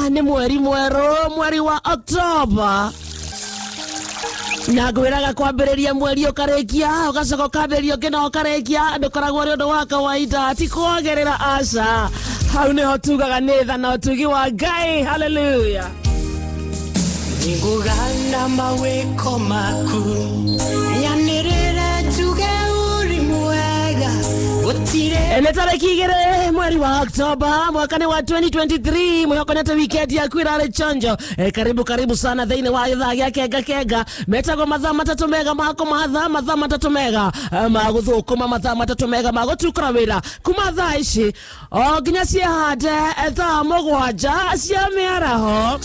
Nĩ mweri mwerũ, mweri wa Oktoba, na ngwĩraga kwambĩrĩria mweri ũkarĩkia, ũgacoka ũkambĩrĩria ũngĩ na ũkarĩkia, ndũkoragwo ũrĩ ũndũ wa kawaida, ti kwagĩrĩra, aca. Hau nĩho tugaga nĩ tha na ũtugi wa Ngai. Haleluya. Nĩngũgana mawĩko maku, nyanĩrĩre njuge ũrĩ mwega, gũtirĩ. Nĩ tarĩki 2 mweri wa Oktoba, mwaka nĩ wa 2023. Mwĩhoko nĩ atĩ weekend yaku ĩrarĩ chonjo. Karibu karibu sana thĩinĩ wa gĩthaa gĩa Kenga Kenga, metagwo mathaa 3 mega ma kũmatha, mathaa 3 mega ma gũthũkũma, mathaa 3 mega ma gũtukũra wĩra kuma thaa ici o nginya ciĩhande thaa 7 cia mĩaraho.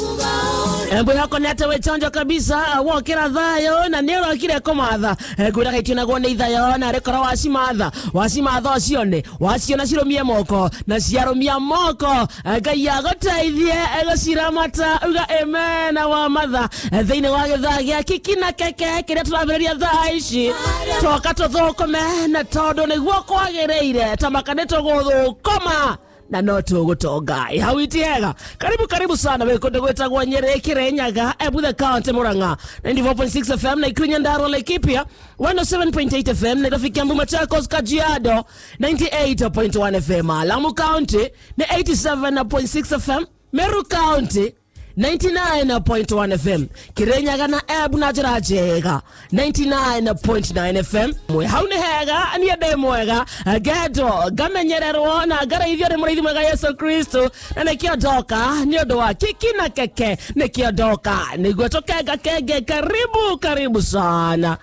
Mwĩhoko nĩ atĩ wĩ chonjo kabisa, wokĩra thayũ na nĩ ũrokire kũmatha. Ngwĩraga itionagwo nĩ ithayo, na rĩkorwo wacimatha, wacimatha ũcione, waciona cirũmie moko, na ciarũmia moko, Ngai agũteithie gũciramata. Uga amen wa matha thĩinĩ wa gĩthaa gĩa Kiki na Keke kĩrĩa tũrambĩrĩria thaa ici. Toka tũthũkũme, na tondũ nĩguo kwagĩrĩire, tamaka nĩ tũgũthũkũma na no tũgũtonga. Hau iti hega. Karibu karibu sana. Wĩ kũndũ gwĩtagwo Nyĩrĩ, Kĩrĩnyaga, Embu the County, Murang'a 94.6 FM, Naikuru, Nyandarua, Laikipia 107.8 FM, Nairobi, Kiambu, Machakos, Kajiado 98.1 FM, Lamu County nĩ 87.6 FM, Meru County 99.1 FM, Kirinyaga na Embu na njĩra njega 99.9 FM. Mwe hau nĩ hega, niĩ ndĩ mwega, ngendwo, ngamenyererwo na ngarĩithio nĩ mũrĩithi mwega Yesu Kristo, na nĩkĩo ndoka nĩ ũndũ wa Kiki na Keke, nĩkĩo ndoka nĩguo tũkenga kenge. Karibu karibu sana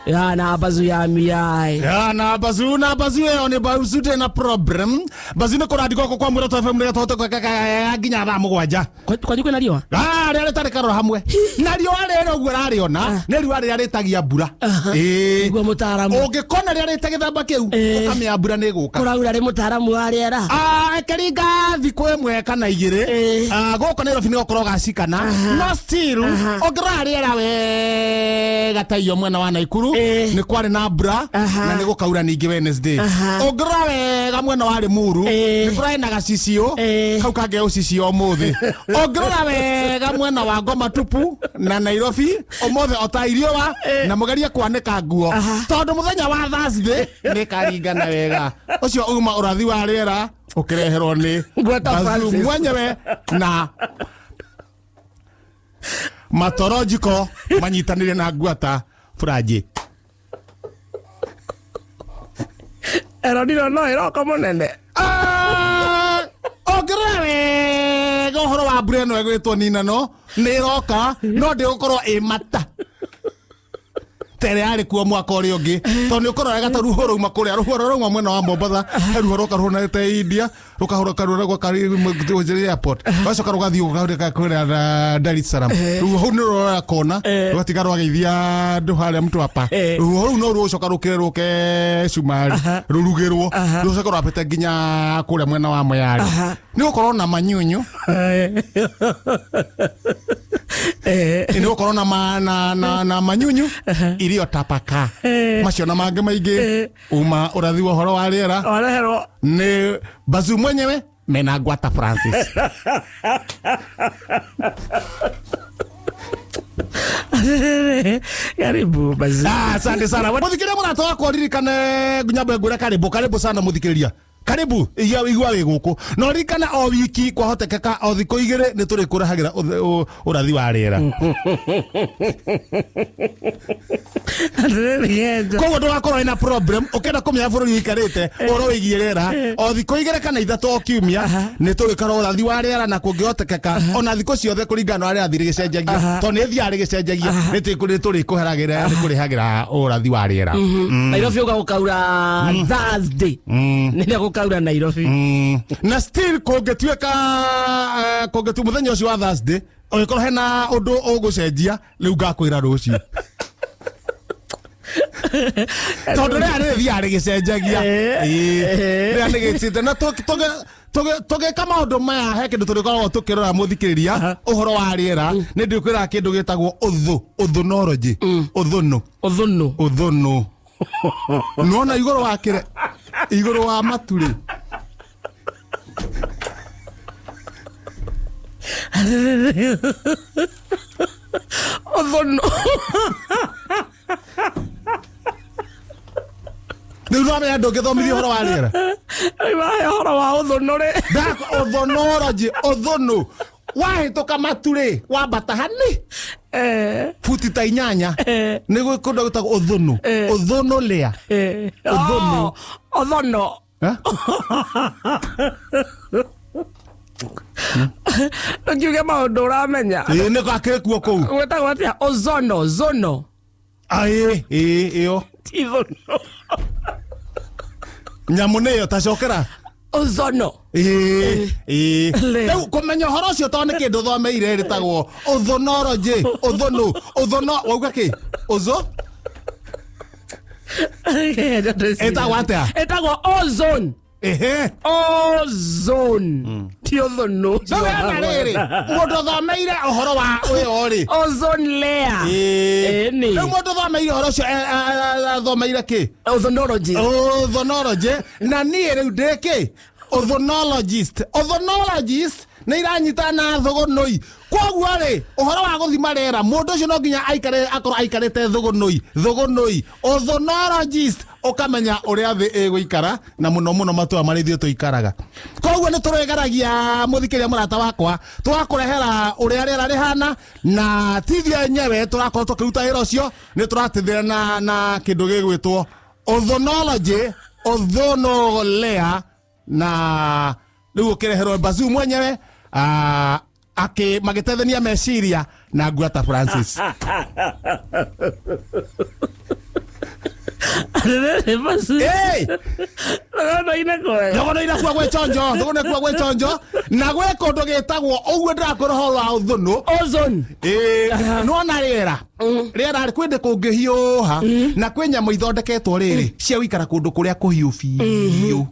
ya na bazu ya miai. Ya na bazu, na bazu ĩyo nĩ bazu, ndĩ na problem. Bazu nĩ kũrandi gũkũ kwa Mwĩrĩ FM nĩgetha tũhote gwĩka nginya thaa 7. Kwanyu kwĩna riũa? Ah, rĩrĩa rĩtarĩ karora hamwe na riũa rĩrĩ ũguo ũrarĩona nĩ riũa rĩrĩa rĩtagia mbura. Ĩĩ. Nĩguo mũtaaramu. Ũngĩkona rĩarĩte gĩthamba kĩu, ũkamenya mbura nĩ ĩgũka. Kũraura rĩ mũtaaramu wa rĩera. Ah, ĩkĩringa thikũ 1 kana 2. Ah, gũkũ Nairobi nĩ gũkorwo gacikana, no still ũngĩrora rĩera wega ta iyo mwena wa Naikuru nĩ kwarĩ na mbura na nĩ gũkaura ningĩ Wednesday. Ũngĩrora wega mwena wa Limuru nĩ kũrarĩ na gacicio kau kangĩ ũcicio ũmũthĩ. Ũngĩrora wega mwena wa Ngoma Tupu na Nairobi ũmũthĩ o ta iriũa, na mũgerie kwanĩka nguo tondũ mũthenya wa Thursday nĩ karingana wega. Ũcio uma ũrathi wa rĩera ũkĩreherwo nĩ Ngweta Bazu Francis. mwenyewe na Matolojiko manyitanĩire na Ngwata Furaji. Eroniro no ĩroka mũnene. Ah, ũngĩrora wega ũhoro wa mbura ĩno ĩgwĩtwo ninano nĩ ĩroka, no ndĩgũkorwo ĩ mata ta ĩrĩa yarĩ kuo mwaka ũrĩa ũngĩ, tondũ nĩ ũkorwo wega ta rũhuho rũma kũrĩa, rũhuho rũrauma mwena wa Mombatha, he rũhuho rũka rũhũnĩte India, rũkahũra karũra gwa karĩ airport, rũgacoka rũgathiĩ rũkahũrĩka kũrĩa na Dar es Salaam. Rũhuho rũu nĩ rũroya kona, rũgatiga rwageithia andũ harĩa Mtwapa. Rũhuho rũu no rũgũcoka rũkĩre rũke Cumari, rũrugĩrwo, rũcoke rwambĩte nginya kũrĩa mwena wa Moyale, nĩ gũkorwo na manyunyu, nĩ gũkorwo na, ma, na, na, na manyunyu irio tapaka macio na mangĩ maingĩ. Uma ũrathi wa ũhoro wa rĩera wareherwo nĩ Bazu mwenyewe mena Ngwata Francis. Karibu Bazu. Ah, asante sana muthikĩrĩria mũrata wakwa, ririkane nyambo ngwĩre karibu karibu sana mũthikĩrĩria, karibu igua igua wĩ gũkũ, no ririkana o wiki kwahotekeka o thikũ 2 nĩ tũrĩkũrehagĩra ũrathi wa rĩera. Atĩrĩrĩ Kenjo. Koguo ndũgakorwo wĩna problem ũkĩenda kũmenya bũrũri ũikarĩte ũhoro wĩgiĩ rĩera, o thikũ 2 kana 3 o kiumia nĩ tũgĩkorwo ũrathi wa rĩera, na kũngĩhotekeka ona thikũ ciothe kũringana na ũrĩa rĩrathiĩ rĩgĩcenjagia, tondũ nĩ ĩthiaga rĩgĩcenjagia, nĩ tũrĩkũheragĩra nĩ kũrehagĩra ũrathi wa rĩera. Nairobi uga gũkaura Thursday, nĩrĩo gũkaura Nairobi. Na still kũngĩtuĩka kũngĩtu mũthenya ũcio wa Thursday ũngĩkorwo hena ũndũ ũgũcenjia, rĩu ngakwĩra rũciũ, tondũ rĩrĩa rĩthiaga rĩgĩcenjagia. Ĩĩ. Rĩrĩa nĩgĩcite na tũgĩka maũndũ maya, he kĩndũ tũrĩkoragwo tũkĩrora mũthikĩrĩria ũhoro wa rĩera, nĩ ndĩkwĩraga kĩndũ gĩtagwo ũthũ ũthũnology, ũthũnũ. Ũthũnũ. Ũthũnũ nona igũrũ wa kĩre igũrũ wa matu rĩ. Ũthũnũ. Rĩu no menya ndũngĩthomithia ũhoro wa rĩera. Rĩu wahe ũhoro wa ũthũnũ rĩ. Ozonology, ozono wahĩtũka matu rĩ, wambata hani futi ta 8 nĩ gwĩ kũndũ gwĩtagwo ũthũnũ, ũthũnũ lĩa. Ũthũnũ. Oh, ũthũnũ. Eh? Ndũkiuge maũndũ ũramenya. Ĩĩ, nĩ gakĩrĩ kuo kũu. Gwĩtagwo atĩa? Ozono, zono. Ĩĩ, ĩĩ, ĩyo. Ti thũnũ. Nyamũ nĩyo tacokera. Ozono. Ĩĩ, ĩĩ. Le. Rĩu kũmenya ũhoro ũcio tondũ nĩ kĩndũ thomeire rĩtagwo ũthonology, ũthũnũ, ũthono, wauga kĩ? Ũzũ? Ĩtagwo atĩa? Ĩtagwo ozone. Ehe. Ozone. Ti ũthũnũ. Rĩu hena rĩrĩ, mũndũ ũthomeire ũhoro wa ũyũ rĩ. Ozone layer. Ĩĩ. Ĩni. Rĩu mũndũ ũthomeire ũhoro ũcio athomeire kĩ? Ozonology. Ozonology. Na niĩ rĩu ndĩ kĩ? Ozonologist. Ozonologist nĩ iranyitana na thũgũnũi. Koguo rĩ, ũhoro wa gũthima rĩera, mũndũ ũcio no nginya aikare, akorwo aikarĩte thũgũnũi, thũgũnũi. Ozonologist, ũkamenya ũrĩa thĩ ĩgũikara, na mũno mũno matũra marĩa ithuĩ tũikaraga. Koguo nĩ tũrĩgeragia mũthikĩria mũrata wakwa, tũgakũrehera ũrĩa rĩera rĩhana, na ti ithuĩ enyewe tũrakorwo tũkĩruta wĩra ũcio, nĩ tũratithĩra na kĩndũ gĩgwĩtwo ozonology, ozonolea, na rĩu ũkĩreherwo Bazuu mwenyewe, magĩtethania meciria na Ngwata Francis. Hey! Nyogono ina kuwa gwĩ chonjo, nyogono ina kuwa gwĩ chonjo, na gwĩ kũndũ gĩtagwo ũguo ndĩrakwĩra ũhoro wa ũthũnũ. Ozone. Ĩĩ, nĩwona rĩera. Rĩera rĩ, kwĩ ndĩ kũngĩhiũha, na kwĩ nyamũ ithondeketwo rĩrĩ, cia gũikara kũndũ kũrĩa kũhiũ biũ.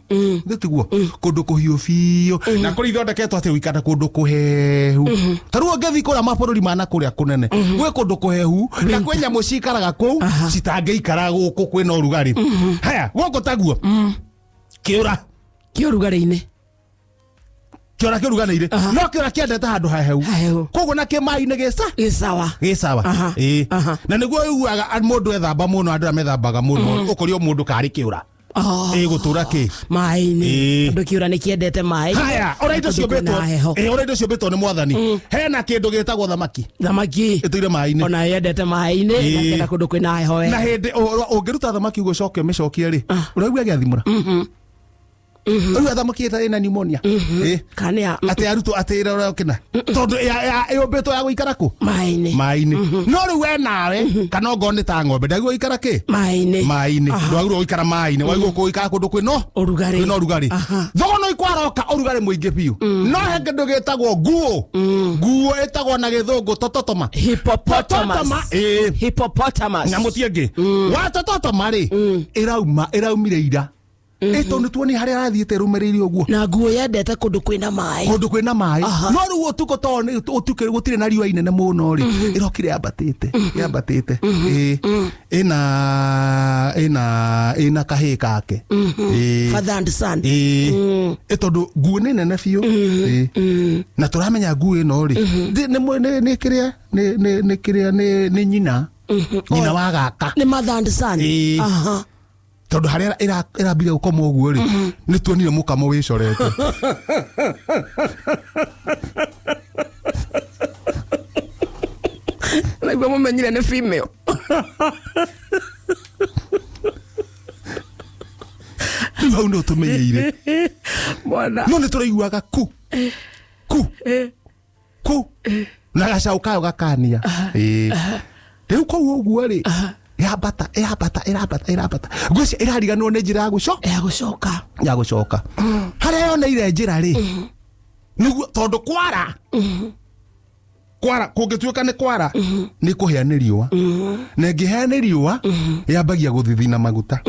Nĩ tiguo? Kũndũ kũhiũ biũ. Na kũrĩ ithondeketwo atĩ gũikara kũndũ kũhehu. Ta rĩu ũngĩthiĩ kũrĩa mabũrũri ma na kũrĩa kũnene, gwĩ kũndũ kũhehu, na kwĩ nyamũ cikaraga kũu, citangĩikara gũkũ kwĩna ũrugarĩ. Haya, gũkũ taguo. Kĩũra. Kĩũrugarĩ-inĩ. Kĩũra kĩruganĩire. No kĩũra kĩendete handũ hahehu. Hahehu. Koguo na kĩmaĩ-inĩ gĩca? Gĩcawa. Gĩcawa. Ĩĩ. Na nĩguo ũiguaga mũndũ ethamba mũno, andũ arĩa methambaga mũno, ũkorio mũndũ karĩ kĩũra. Ĩĩ, gũtũra kĩ? Maĩ-inĩ. Ĩĩ. Tondũ kĩũra nĩ kĩendete maĩ. Haya, ũrĩa indo Tondũ ciũmbĩtwo. kwĩna heho. Ĩĩ, ũrĩa indo ciũmbĩtwo nĩ mwathani. Hena kĩndũ gĩtagwo thamaki. Thamaki. Ĩtũire maĩ-inĩ. Ona yendete maĩ-inĩ, Ĩĩ. na kĩenda kũndũ kwĩna heho we. Na hĩndĩ ũngĩruta thamaki ũguo ũcoke ũmĩcokie rĩ, ũraigua ĩgĩathimũra. Rĩu thamaki ĩtarĩ na pneumonia. Ĩĩ. Kana nĩ ya Atĩ arutwo atĩ ĩrĩa ũkĩna. Tondũ yũmbĩtwo ya gũikara kũ? Maĩ-inĩ. Maĩ-inĩ. No rĩu we nawe, kana ongorwo nĩ ta ng'ombe, ndagĩrĩirwo gũikara kĩ? Maĩ-inĩ. Maĩ-inĩ. Ndwagĩrĩirwo gũikara maĩ-inĩ, wagĩrĩirwo gũikara kũndũ kwĩna Ũrugarĩ. Kwĩna ũrugarĩ. Thogono ikwaroka ũrugarĩ mũingĩ biũ. No he kĩndũ gĩtagwo nguo. Nguo ĩtagwo na gĩthũngũ tototoma. Hippopotamus. Tototoma, ĩĩ. Hippopotamus. Nyamũ ti ĩngĩ. Watototoma rĩ, ĩraumire ira. Ĩ tondũ nĩtuoni harĩa arathiĩte ĩrũmĩrĩire ũguo. Na nguo yendete kũndũ kwĩna maĩ. Kũndũ kwĩna maĩ. No rĩu ũtukũ tondũ nĩ ũtukũ gũtirĩ na riũa inene mũno rĩ, ĩrokire yambatĩte, yambatĩte. Ĩĩ. Ĩna kahĩĩ kake. Ĩĩ. Father and son. Ĩĩ. Ĩ tondũ nguo nĩ nene biũ. Ĩĩ. Na tũramenya nguo ĩno rĩ, nĩ kĩrĩa, nĩ kĩrĩa, nĩ nyina. Nyina wa gaka. Nĩ mother and son. Ĩĩ. Tondũ harĩa ĩrambire gũkoma ũguo rĩ, nĩ tuonire mũkamo wĩcorete. Naiguo mũmenyire nĩ female. Rĩu hau nĩ ũtũmenyeire. Mwana. No nĩ tũraiguaga ku. Ku. Ku. Na gacaũ kayo gakania. Ĩĩ. Rĩu kũu ũguo rĩ, yambata, ĩrambata, ĩrambata, ĩrambata. Ngwĩciria ĩrariganĩrwo nĩ njĩra ya Ya gũcoka. Ya gũcoka. Harĩa yoneire njĩra rĩ, nĩguo tondũ kwara. Kwara, kũngĩtuĩka nĩ kwara, nĩ kũhĩa nĩ riũa. Na ĩngĩhĩa nĩ riũa, yambagia gũthithina maguta.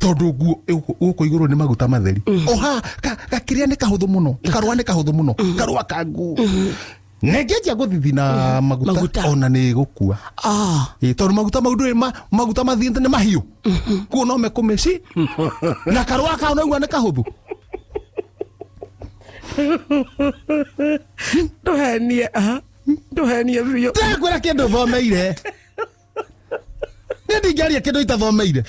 Tondũ nguo gũkũ igũrũ nĩ maguta matheri. Oha, gakĩrĩa nĩ kahũthũ mũno, karũa nĩ kahũthũ mũno, karũa ka nguo. Na ĩngĩanjia gũthithina maguta, Maguta. ona nĩ ĩgũkua. Ĩĩ, tondũ maguta mau ndũĩ maguta mathiĩte nĩ mahiũ. Kuo no mekũmĩci. Na karũa kau naigua nĩ kahũthũ. Ndũhenie, aha. Ndũhenie biũ. Ndĩrakwĩra kĩndũ thomeire. Niĩ ndingĩaria kĩndũ itathomeire,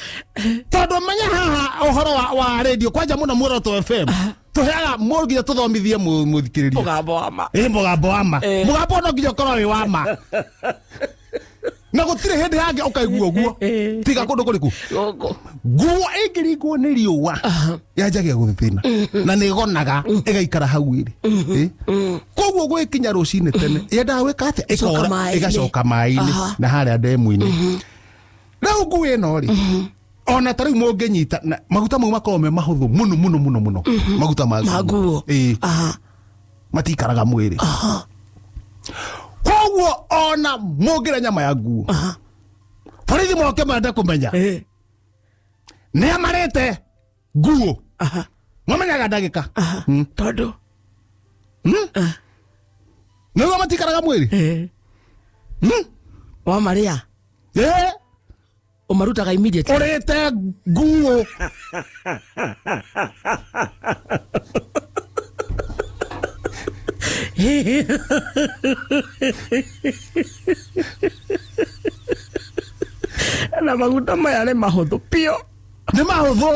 tondũ menya haha ũhoro wa radio, kwanja mũno Muoroto FM, tũheaga mũndũ nginya tũthomithie mũthikĩrĩria. Mũgambo wa ma. Ĩ, mũgambo wa ma. Eh. Mũgambo no nginya ũkorwo wĩ wa ma, na gũtirĩ hĩndĩ yangĩ ũkaigua ũguo tiga kũndũ kũrĩkũ. Gũkũ. Nguo ĩngĩringwo nĩ riũa yanjagia gũthina na nĩ ĩgonaga ĩgaikara hau ĩrĩ. Ĩ? Koguo gwĩkinya rũcinĩ tene yendaga gwĩka atĩa? Ĩcoka Ĩkora maĩ-inĩ. ĩgacoka maĩ-inĩ na harĩa ndemu-inĩ. Rĩu nguo ĩno rĩ, ona ta rĩu mũngĩnyita maguta mau makoragwo me mahũthũ mũno mũno mũno mũno, maguta ma Ma nguo. Ĩ. Matikaraga mwĩrĩ. Koguo ona mũngĩra nyama ya nguo, borithi moke mende kũmenya nĩ amarĩte nguo, mamenyaga ndagĩka. Tondũ Nĩguo matikaraga mwĩrĩ. Wamarĩa ũmarutaga immediately. Ũrĩte nguo. Na maguta maya nĩ mahũthũ biũ. Nĩ mahũthũ.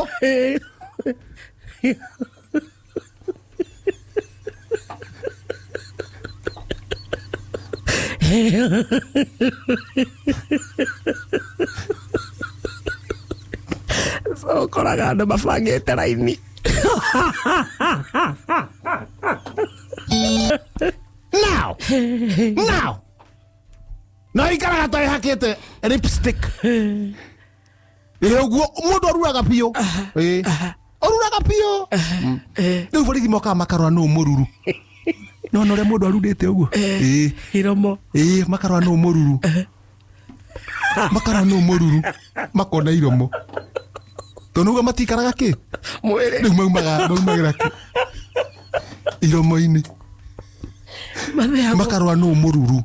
So ũkoraga andũ mabangĩte raini. Now no ikaraga ta ĩhakĩte lipstick. Ĩ, ũguo mũndũ aruraga biũ. Ĩ, ũruraga biũ. Rĩu borithi mokaga makarora nũ mũruru, nona ũrĩa mũndũ arurĩte ũguo. Ĩ. Iromo. Ĩ, makarora nũ mũruru, makarora nũ mũruru, makona iromo, tondũ nĩguo matikaraga kĩ mwĩrĩ. Rĩu maumaga maumagĩra kĩ iromo-inĩ. Matheagwo. Makarora nũ mũruru.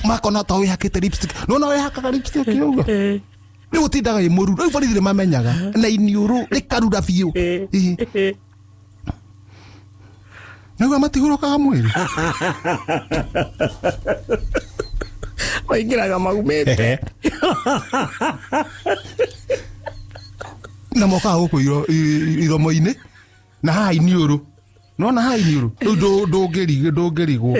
Makona ta wĩhakĩte lipstick, nona wĩhakaga lipstick ũguo, rĩu ũtindaga ĩ mũruru. Rĩu borithi nĩ mamenyaga na iniũrũ rĩkarura biũ. Ĩ. Nĩguo matihurũkaga mwĩrĩ. Maingĩraga maumĩte. Na mokaga gũkũ iromo-inĩ na haha iniũrũ, nona haha iniũrũ rĩu ndũngĩrigwo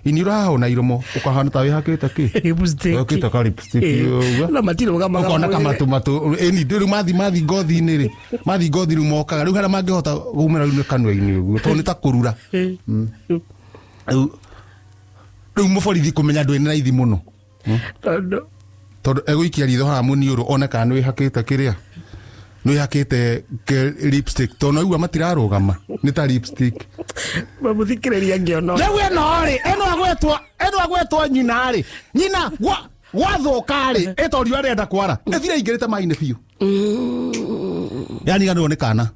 iniũrũ haha ona iromo ũkahana ta wĩhakĩte kĩ. Lipstick. Wĩhakĩte ka lipstick ũguo. Na matirũgamaga Ũkona mwĩrĩ. kamatũ matũ ĩni rĩu mathi ngothi-inĩ rĩ, mathi ngothi rĩu mokaga rĩu harĩa mangĩhota kumĩra rĩu nĩ kanua-inĩ ũguo, tondũ nĩ ta kũrura. Rĩu mũborithi kũmenya ndwĩ nĩ raithi mũno. Tondũ Tondũ egũikia ritho haha mũniũrũ one kana nĩ wĩhakĩte kĩrĩa, nĩ wĩhakĩte lipstick, tondũ naigua matirarũgama nĩ ta lipstick. Mamũthikĩrĩria ngĩona. Rĩu ĩno rĩ, ĩno agwetwo nyina rĩ, nyina gwathũka rĩ, ĩto riũa rĩenda kwara, ĩthire ingĩrĩte maĩ-inĩ biũ, yariganĩrwo nĩ kana.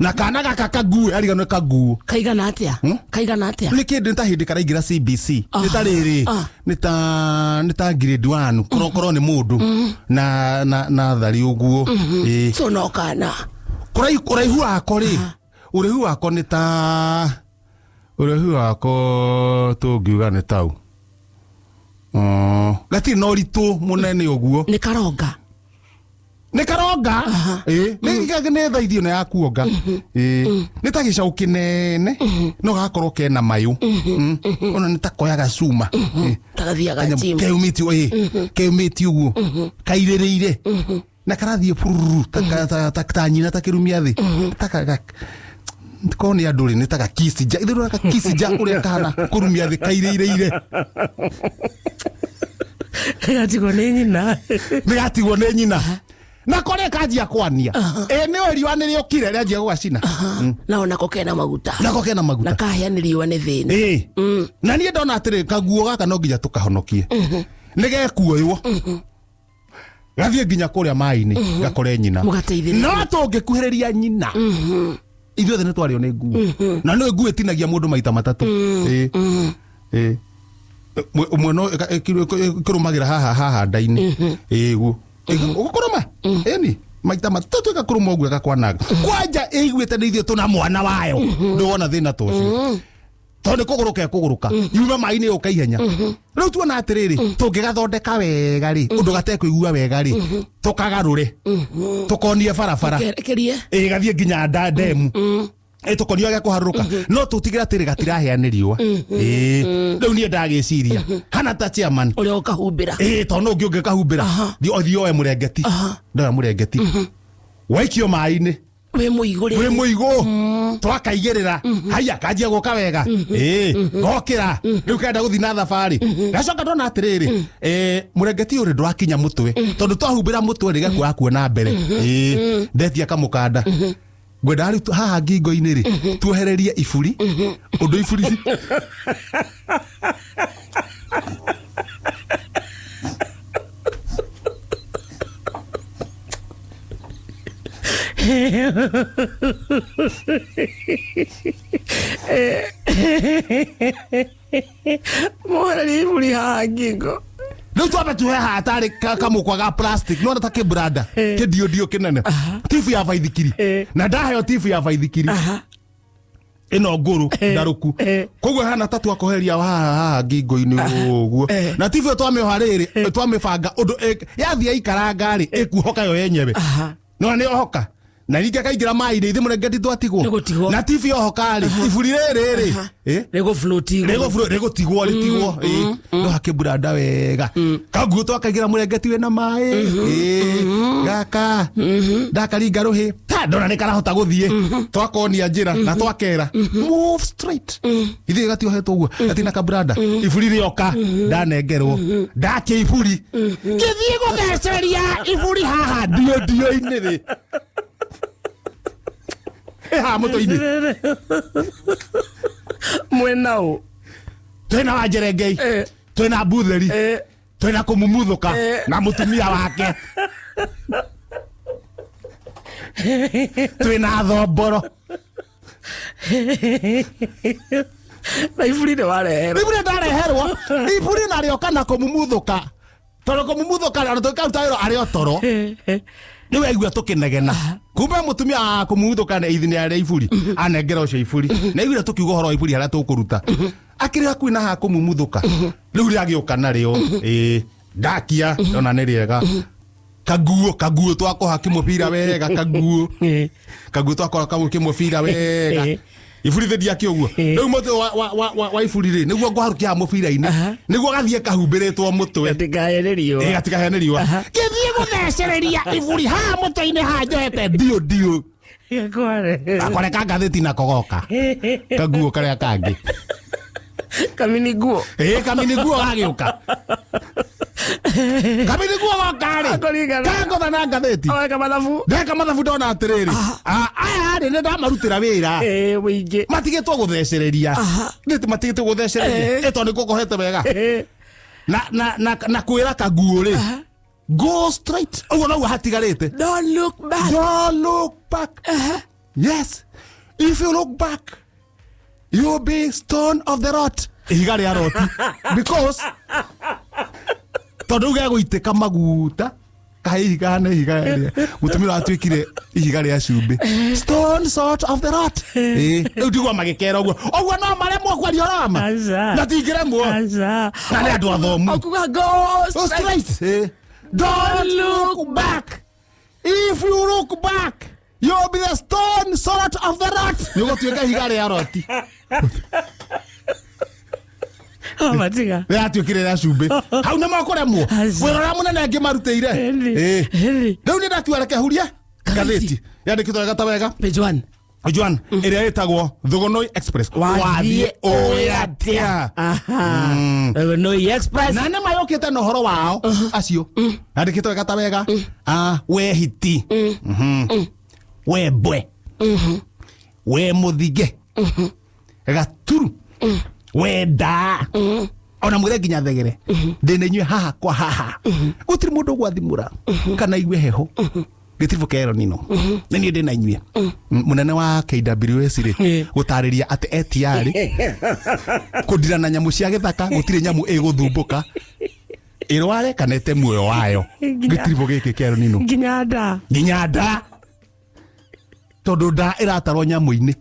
Na kana gaka kague, ariganĩrwo nĩ kaguo. Kaigana atĩa? Kaigana atĩa? Nĩ kĩndũ nĩ ta hĩndĩ karaingĩra CBC, nĩ ta rĩrĩ, nĩ ta grade 1, korwo nĩ mũndũ na thari ũguo. Ĩ. So no kana. Ũraihu wako rĩ, ũraihu wako nĩ ta ũraihu wako tũngiuga nĩ tau. Gatirĩ na ũritũ mũnene ũguo. Nĩ karonga. Nĩ karonga. Ĩ, nĩ thaithi ĩno ya kuonga. Ĩ, nĩ ta gĩcaũ kĩnene no gagakorwo kena mayũ. Ona nĩ ta koyaga cuma. Ĩ. Tagathiaga Kanyamũ gym. keumĩtio, ĩ, keumĩtio ũguo kairĩrĩire na karathiĩ bururu ta nyina takĩrumia thĩ ta korwo nĩ andũ rĩ, nĩ ta gakisija ithuĩ gakisija ũrĩa kahana kũrumia thĩ kairĩrĩire. Gatigwo nĩ nyina. Nĩ gatigwo nĩ nyina na korĩa kanjia kwania. Ĩ, nĩ riũa nĩ rĩũkire rĩanjia gũgacina. Na onako kena maguta. Nako kena Na maguta. kahĩa nĩ riũa nĩ thĩna. Ĩ, na niĩ ndona atĩrĩ, kaguo gaka no nginya tũkahonokie, nĩ gekuoywo gathiĩ nginya kũrĩa maĩ-inĩ gakore nyina. Mũgateithĩrĩria. No tũngĩkuhĩrĩria nyina, ithuothe nĩ twarĩo nĩ nguo, na nĩ nguo ĩtinagia mũndũ maita matatũ. Ĩ, ĩ. Ũmwe no ĩkĩrũmagĩra haha haha nda-inĩ. Ĩ, guo ũgũkũrũma ĩni. Maita matatũ ĩgakũrũma ũguo ĩgakwananga. Kwanja ĩiguĩte nĩ ithuĩ tũna mwana wayo. Ndũwona thĩna ta ũcio. Tondũ nĩ kũgũrũka ĩkũgũrũka. Yume maĩ-inĩ yũke ihenya. Rĩu tuona atĩrĩrĩ, tũngĩgathondeka wega rĩ, ũndũ gatekũigua wega rĩ, tũkagarũre. Tũkonie barabara. Kerekerie. Ĩ gathiĩ nginya ndemu. Ĩ tũkonio gĩa kũharũrũka. No tũtigĩre atĩrĩ gatirahĩa nĩ riũa. Ĩ rĩu niĩ ndagĩciria. Hana ta chairman. Ũrĩa ũkahumbĩra. Ĩ tondũ no ũngĩ ũngĩkahumbĩra. Thiĩ oe mũrengeti. Ndoya mũrengeti. Waikio maĩ-inĩ. Wĩ mũigũ Wĩ rĩngĩ. mũigũ. Twakaigĩrĩra. Haiya kanjia gũka wega. Ĩ gokĩra. Rĩu kenda gũthiĩ na thabarĩ. Gacoka ndona atĩrĩrĩ. Mũrengeti ũrĩ ndũrakinya mũtwe. Tondũ twahumbĩra mũtwe rĩ gakuaga kuona mbere. Ĩ ndetia kamũkanda. Ngwenda rĩu haha ngingo-inĩ rĩ tuohererie iburi. Ũndũ iburi Mwohererie iburi haha ngingo. Rĩu twambe tuhe haha tarĩ kamũkwa ga plastic nona ta kĩbranda kĩndiũndiũ kĩnene tibu ya baithikiri na ndaheo tibu ya baithikiri ĩno ngũrũ ndarũku koguo hana ta twakoheria haha haha ngingo-inĩ ũguo na tibu ĩyo twamĩoha rĩrĩ twamĩbanga ũndũ yathiĩ yaikaranga rĩ ĩkuohoka yo yenyewe no nĩ ohoka na ningĩ akaingĩra maĩ-inĩ ithe mũrengeti twatigwo Nĩgũtigwo. Na tibu yohoka rĩ iburi rĩrĩ rĩ Rĩgũ float igũrũ. Rĩgũtigwo rĩtigwo no hakĩmburanda wega kaguo twakaigĩra mũrengeti wĩna maĩ gaka ndakaringa rũhĩ ta ndona nĩ karahota gũthiĩ twakonia njĩra na twakera move straight ithuĩ gatiohetwo ũguo gatina kaburanda iburi rĩoka ndanengerwo ndakia iburi ngĩthiĩ gũtheceria iburi haha ndio ndio-inĩ rĩ ĩ haha mũtwe-inĩ Mwena ũ. Twĩna Wanjerengei, twĩna Mbutheri, twĩna kũmumuthũka na mũtumia wake, twĩna Thomboro. Na iburi nĩ wareherwo. Iburi ndareherwo iburi narĩo kana kũmumuthũka tondũ kũmumuthũka ona tũkaruta wĩra arĩ o toro rĩu aigua tũkĩnegena kumbe mũtumia wa kũmumuthũka na ithi nĩ arĩa iburi anengera ũcio iburi na aiguire tũkiuga ũhoro wa iburi harĩa tũkũruta akĩrĩ hakuhĩ na haha kũmumuthũka rĩu rĩagĩũka narĩo ĩ ndakia ndona nĩ rĩega kaguo kaguo twakoha kĩmũbira wega kaguo kaguo twakoha kĩmũbira wega iburi thĩ ndiakĩ ũguo rĩu mũtwe wa iburi rĩ nĩguo ngũharũkia haha mũbira-inĩ nĩguo gathiĩ kahumbĩrĩtwo mũtwe Gatikahe nĩ riũa. Ĩ gatikahe nĩ riũa gĩthiĩ gũthecereria iburi haha mũtwe-inĩ haha njohete ndiũ ndiũ Gakware. Gakware ka ngathĩti nako goka kaguo karĩa kangĩ Kamini nguo. Ĩ kamini nguo gagĩũka kamini nguo goka rĩ Akũringana. kangotha na ngathĩti Weka mathabu. Ndeka mathabu ndona atĩrĩrĩ aya rĩ nĩ ndamarutĩra wĩra Mũingĩ. Matigĩtwo gũthecereria nĩ matigĩtwo gũthecereria ĩ tondũ nĩ kũkohete wega na kwĩra kaguo rĩ go straight ũguo noguo hatigarĩte. Don't look back. Don't look back. Yes, if you look back you'll be stone of the rot ihiga rĩa roti because tondũ rĩu gegũitĩka maguta kahe ihiga na ihiga rĩa mũtumia atuĩkire ihiga rĩa cumbĩ stone sort of the rot. Ĩ rĩu ndigua magĩkera ũguo ũguo no maremwo kwaria ũhoro wa ma Aca. na tingĩremwo Aca. na nĩ andũ athomu. Okuga go Go straight. straight. Don't look back. If you look back, you'll be the stone sort of the rot. Nĩ ũgũtuĩka ihiga rĩa roti. Matiga. Rĩratuĩkire rĩa cumbĩ. Hau nĩ makũremwo. Aca. Wĩra ũrĩa mũnene ngĩmarutĩire. Ĩni. Ĩni. Rĩu nĩ ndakiuga reke hurie ngathĩti yandĩkĩtwo wega ta wega. Page 1. Joan ĩrĩa ĩtagwo Thugunui Express. Wathiĩ ũĩ atĩa? Aha. Thugunui Express. Na nĩ mayũkĩte na ũhoro wao acio yandĩkĩtwo wega ta wega. We hiti, we mbwe, we mũthinge gaturu, we ndaa ona mwĩre nginya thegere ndĩna inyuĩ haha kwa haha gũtirĩ mũndũ ũgwathimũra kana igue heho gĩtiribũ kero nino nĩ niĩ ndĩna inyuĩ. Mũnene wa KWS rĩ gũtarĩria atĩ etiarĩ kũndira na nyamũ cia gĩthaka gũtirĩ nyamũ ĩgũthumbũka. Ĩrware kana ĩte muoyo wayo. Gĩtiribũ gĩkĩ kĩa El Nino. Nginya nda. Nginya nda, tondũ nda ĩratarwo nyamũ-inĩ,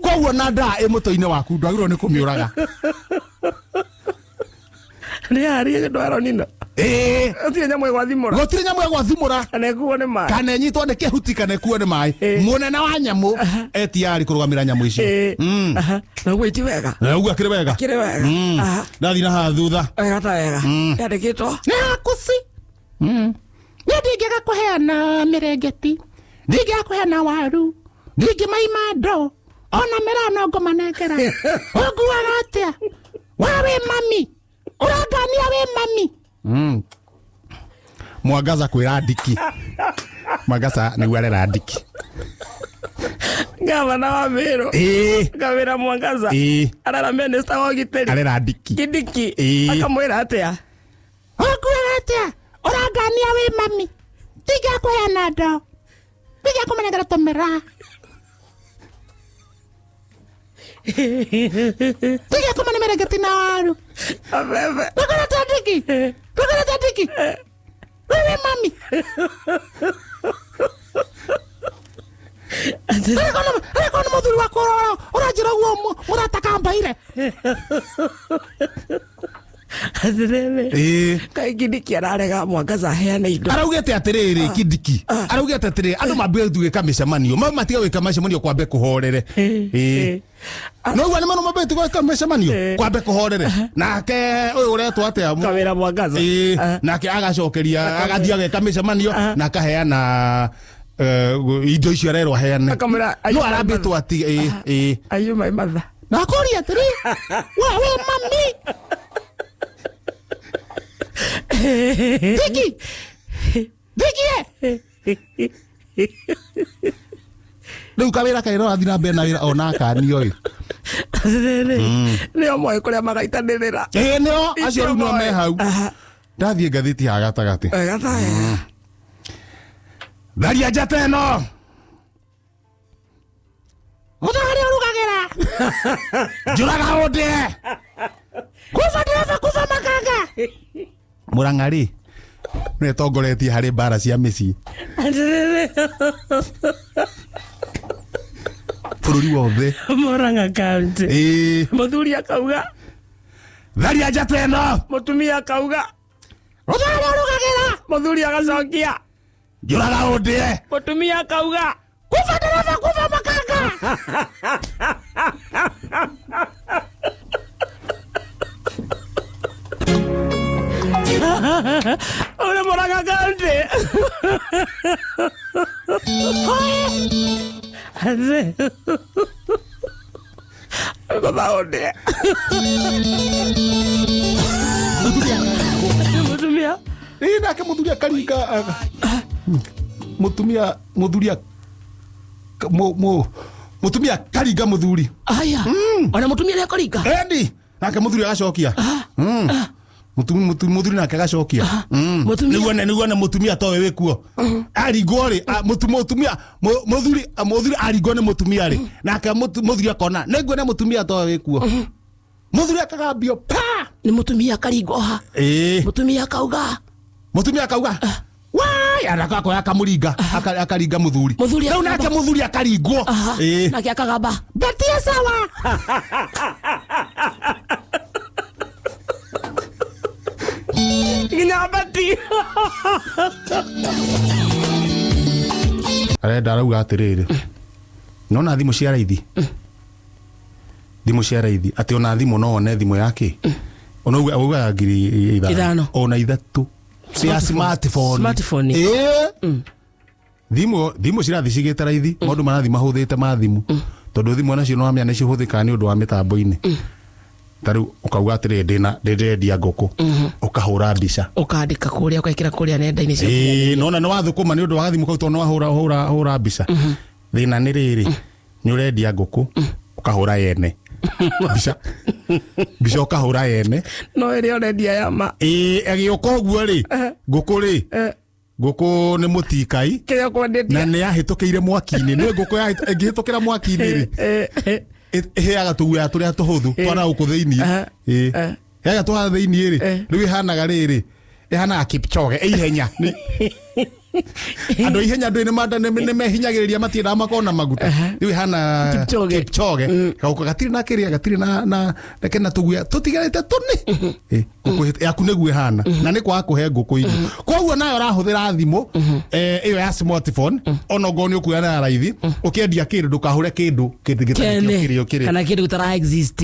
koguo na nda ĩ mũtwe-inĩ waku ndwagĩrĩirwo nĩ kũmĩũraga. Nĩ harĩ ndå aronino. Ĩĩ. Gũtirĩ nyamũ ĩgwathimũra. Gũtirĩ nyamũ ĩgwathimũra. Kana ĩkuo nĩ maĩ. Kana ĩnyitwo nĩ kĩhuti kana ĩkuo nĩ maĩ. Mũnene wa nyamũ etiarĩ kũrũgamĩra nyamũ icio. Na ũguo iti wega. Na ũguo akĩrĩ wega. Kĩrĩ wega. Ndathiĩ na haha thutha. Wega ta wega yandĩkĩtwo. Nĩ hakuci niĩ ndingĩaga kũheana mĩrengeti, ndingĩaga kũheana waru, ndingĩmaima ndoo ona mĩraa no ngũmanengera. Ũnguaga atĩa wa wĩ mami? Ũrangania wĩ mami? Mwangaza kwĩra Ndiki. Mwangaza nĩguo arera Ndiki. Gavana wa Meru. Ĩĩ. Gavana Mwangaza. Ĩĩ. Arera minista wa ũgitĩri. Arera Ndiki. Kindiki. Ĩĩ. Akamwĩra atĩa? Ũnguaga atĩa? Ũrangania wĩ mami? Ndingĩaga kũheana ndoo, ndingĩaga kũmanengera tũmĩraa, ndingĩaga kũmane mĩrengeti na waru. Abebe. Ndũkorete Ndiki, ndũkorete Ndiki, wĩ wĩ mami. Arĩkorwo nĩ mũthuri wakwa ũranjĩra ũguo mũrata kambaire. Atĩrĩrĩ. Ĩĩ. Kaĩ Kindiki ararega Mwangaza aheane indo? Araugĩte atĩrĩrĩ, Kindiki araugĩte atĩrĩrĩ, andũ mambie gwĩka mĩcemanio, matiga gwĩka mĩcemanio kwambe kũhorere. Ĩĩ, no ũguo nĩ mũno mambĩte gwĩka mĩcemanio kwambe kũhorere, nake ũyũ ũretwo atĩa? Kawĩra Mwangaza. Ĩĩ, nake agacokeria, agathiĩ ageka mĩcemanio na akaheana indo icio arerwo aheane. Akamwĩra, no arambĩtwo ati ĩĩ ĩĩ. Aiyũ my mother. Na akoria atĩrĩ, wa wĩ mami Ndiki Ndikie rĩu kawĩra kaĩ rathiĩ na mbere na wĩra ona akanio ĩ. Atĩrĩrĩ, nĩo moĩ kũrĩa magaitanĩrĩra. Ĩĩ, nĩo acio rĩu no me hau. Ndathiĩ ngathĩti ya gatagatĩ. Wega ta wega. Tharia njata ĩno ũtha harĩa ũrugagĩra, njũraga ũndĩe, kuba ndereba, kuba makanga. Mũrang'a rĩ nĩwe tongoretie harĩ mbara cia mĩciĩ. Atĩrĩrĩ. Bũrũri wothe. Murang'a County. Ĩĩ. Mũthuri akauga tharia njata ĩno. Mũtumia akauga ũtha harĩa ũrugagĩra. Mũthuri agacokia njũraga ũndĩe. Mũtumia akauga kuba ndereba, kuba makanga. Ũrĩ Murang'a County. Atĩrĩrĩ. Gũtha ũndĩe. Mũtumia. Ĩĩ, nake mũthuri akaringa mũtumia, mũthuri mũtumia akaringa mũthuri. Aya. Ona mũtumia nĩ akũringa. Endi nake mũthuri agacokia. Mũthuri nake agacokia. Mũtumia. Nĩguo ne mũtumia towe wĩkuo aringwo rĩ, mũtumia mũthuri aringwo nĩ mũtumia rĩ, nake mũthuri akona nĩguo ne mũtumia towe wĩkuo, mũthuri akagambio pa. Nĩ mũtumia akaringwo ha? Ĩĩ. Mũtumia akauga mũtumia akauga wai, anakakoya akamũringa, akaringa mũthuri. Mũthuri rĩu akagamba. Nake mũthuri akaringwo. Ĩĩ. Nake akagamba Betie sawa. Nginya bati. Arenda arauga atĩrĩrĩ, nona thimũ cia raithi, thimũ cia raithi, atĩ ona thimũ no one thimũ yake ona ugaga ngiri Ithano. ithano ona ithatũ cia smartphone. Smartphone. Ĩĩ. Thimũ cirathi cigĩte raithi, maũndũ marathi mahũthĩte ma thimũ, tondũ thimũ onacio no wamenya nĩ cihũthĩkaga nĩ ũndũ wa mĩtambo-inĩ. Ta rĩu ũkauga atĩrĩrĩ, ndĩna ndĩrendia ngũkũ, ũkahũra mbica, ũkandĩka kũrĩa, ũgekĩra kũrĩa nenda-inĩ cia. Ĩĩ, nona nĩ wathũkũma nĩ ũndũ wa gathimũ kau, tondũ nĩ wahũra hũra hũra mbica. Thĩna nĩ rĩrĩ, nĩ ũrendia ngũkũ, ũkahũra yene mbica, mbica ũkahũra yene. No ĩrĩa ũrendia ya ma. Ĩĩ, agĩũka ũguo rĩ, ngũkũ rĩ, ngũkũ nĩ mũtikai kĩrĩa na ũkwendetie. Nĩ yahĩtũkĩire mwaki-inĩ, nĩ ngũkũ ĩngĩhĩtũkĩra mwaki-inĩ rĩ, ĩhĩaga tũguoya tũrĩa tũhũthũ twana gũkũ thĩiniĩ. Ĩĩ. Ĩhĩaga tũhaha thĩiniĩ rĩ, rĩu ĩhanaga rĩrĩ. Ĩhanaga Kipchoge ĩ ihenya. Andũ a ihenya ndũĩ nĩ mehinyagĩrĩria, matiendaga makorwo na maguta. Rĩu ĩhana Kipchoge. Kipchoge. Gagũkũ gatirĩ na kĩrĩa, gatirĩ na kena tũguoya tũtigarĩte tũnĩ. Ngũkũ yaku nĩguo ĩhana na nĩ kwaga kũhe ngũkũ irio. Koguo nayo ũrahũthĩra thimũ ĩyo ya smartphone, ona ongorwo nĩ ũkuoya na ya raithi, ũkĩendia kĩndũ ndũkahũre kĩndũ kĩndũ gĩtarĩ kĩo kĩrĩa kĩrĩ. Kana kindu gitara exist.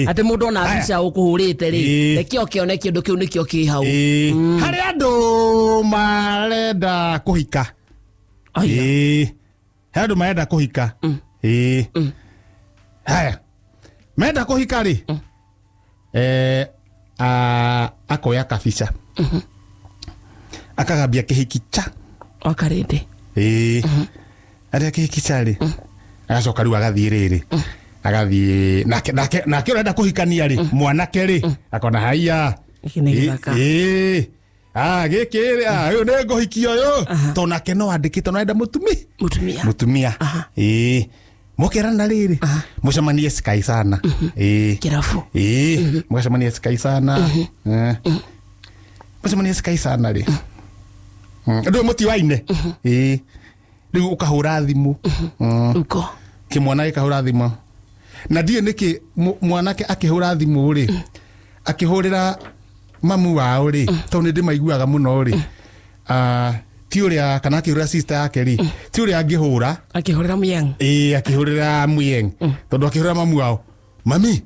Ati mundu ona Haya. mbica ukuhurite ri, rekio kione kindu kiu nikio ki hau. Harĩ andũ marenda kũhika. Aya. He andũ marenda kũhika. Haya, menda kũhika rĩ, akoya kabica akagambia kĩhiki cha Wakarindi. Arĩa kĩhiki cha rĩ, agacoka rĩu agathiĩ rĩrĩ, agathiĩ nake ũrenda kũhikania rĩ, mwanake rĩ, akona haiya. Gĩkĩ nĩ gĩthaka. Ah, gĩkĩ rĩ, ah, ũyũ nĩ ngũhikia ũyũ, tondũ nake no andĩkĩte no arenda mũtumi Mutumia. Mũtumia. Mũkerana rĩrĩ, mũcemanie Sky sana. Kirabu. Mũgacemania Sky sana. Mũcemanie Sky sana rĩ, ndũĩ mũtiwaine. Rĩu ũkahũra thimũ. Uko. Kĩmwana gĩkahũra thimũ, na ndiũĩ nĩkĩ mwanake akĩhũra thimũ rĩ, akĩhũrĩra mamu wao rĩ, tondũ nĩ ndĩmaiguaga mũno rĩ, ah, ti ũrĩa, kana akĩhũrĩra sister yake rĩ, ti ũrĩa angĩhũra. Akihurira muyang. Akĩhũrĩra muyeng, tondũ akĩhũrĩra mamu wao, "Mami,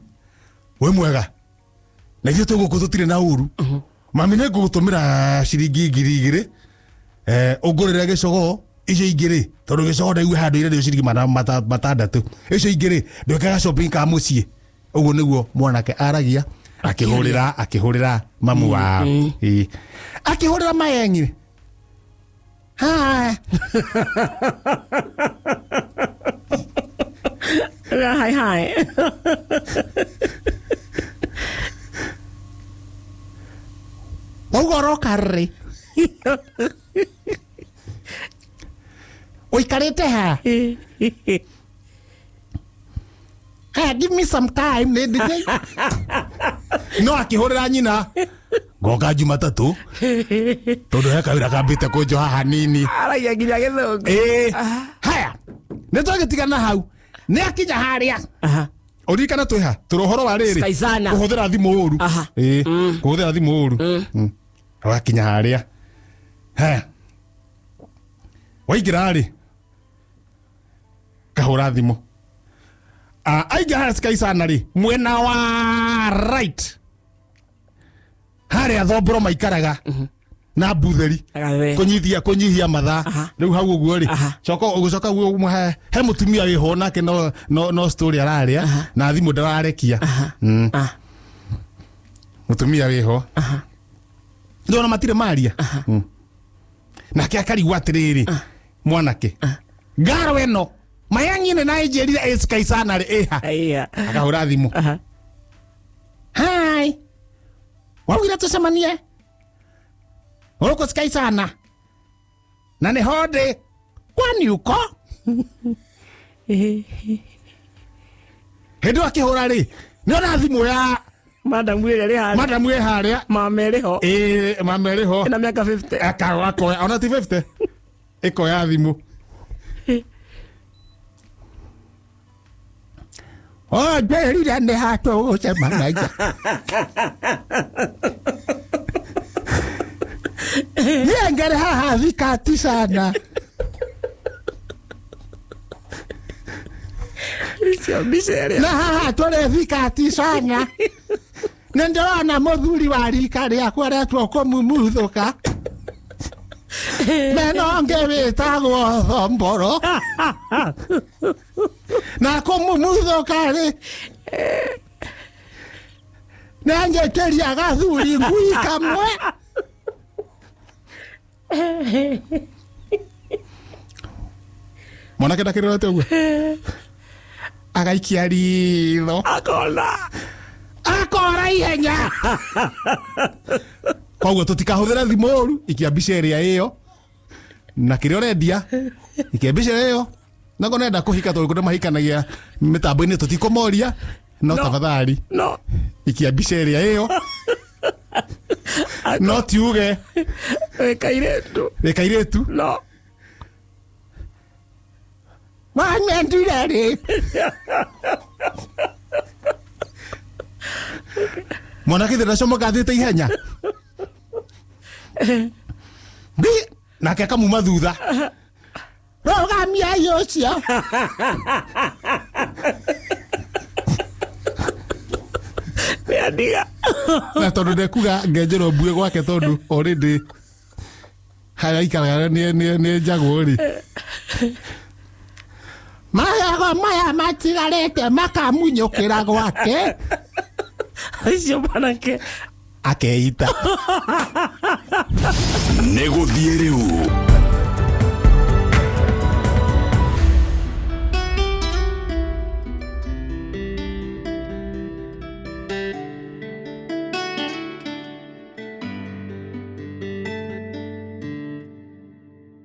wĩ mwega? Na ithuĩ tũgũkũ tũtirĩ na ũru. Mami, nĩ ngũgũtũmĩra ciringi 2000, ũngũrĩre gĩcogoo. Icio ingĩ rĩ, tondũ gĩcogoo ndaigua handũ irendio ciringi 600, icio ingĩ rĩ, ndwĩkaga shopping ka mũciĩ." Ũguo nĩguo mwanake aragia akĩhũrĩra mamu wao. Akĩhũrĩra mayengi, "Hi." Hi hi. Wauga ũroka rĩ? Ũikarĩte ha? Haya, give me some time, nĩ ndĩ no akĩhũrĩra nyina, "Ngoka Jumatatũ, tondũ he kawĩra kambĩte kũnjoha hanini." Aragia nginya gĩthũngũ. Haya, nĩ twagĩtigana hau, nĩ akinya harĩa. Ũririkana twĩha tũrĩ ũhoro wa rĩrĩ? Skyzana. Kũhũthĩra thimũ ũru. Kũhũthĩra thimũ ũru. Wakinya harĩa, haya, waingĩra rĩ, kahũra thimũ. Ah, aingĩra harĩa Skyzana rĩ, mwena wa right harĩa thomboro maikaraga na mbutheri. Agathe. Kũnyihia mathaa. Rĩu hau ũguo rĩ, coka ũgũcoka ũguo he mũtumia wĩho nake, no story ararĩa na thimũ ndararekia. Mũtumia wĩho ndona matirĩ maria. Nake akarigwo atĩrĩrĩ, mwanake, ngaro ĩno mayang'ine na ĩnjĩrire ĩ Skyzana rĩ, ĩha? Aya. Akahũra thimũ. "Hi, waugire tũcemanie gũkũ Skyzana na nĩho ndĩ, kwani uko?" Hĩndĩ ĩyo akĩhũra rĩ, nĩona thimũ ya Madamu ĩrĩa ĩrĩ harĩa. Madamu ĩ harĩa. Mama ĩrĩ ho. Mama ĩrĩ ho. Ĩna mĩaka 50. Akoya ona ti 50, ĩkoya thimũ. "O njĩrire nĩ hatũgũcemanagia niĩ ngĩrĩ haha thikati sana." Icio mbica ĩrĩa. "Na haha tũrĩ thikati sana, nĩ ndĩrona mũthuri wa rika rĩakwa aretwo kũmumuthũka mena ũngĩ wĩtagwo thomboro, na kũmumuthũka rĩ, nĩanjĩkĩria gathuri ngui kamwe." Mwanake ndakĩrorete ũguo, agaikia ritho. Akona. Akora ihenya. Koguo tũtikahũthĩre thimũ ũru. Ikia mbica ĩrĩa ĩyo na kĩrĩa ũrendia, ikia mbica ĩyo nago nenda kũhika, tondũ kũndũ mahikanagia mĩtambo-inĩ, tũtikũmoria no, No. tafadhali No. ikia mbica ĩrĩa ĩyo. No tiuge. Wĩ kairĩtu. Wĩ kairĩtu. No. Wanyendire rĩ? Mwanake ithe ndacomoka athiĩte ihenya. Mbi nake akamuma thutha. Rũgamiai ũcio. Nĩandiga. Na tondũ ndekuga ngenjerwo mbuĩ gwake tondũ already harĩa aikaraga nĩ njagwo rĩ. Magego maya matigarĩte makamunyũkĩra gwake. Ũcio mwanake. Akeita. Nĩ gũthiĩ rĩu.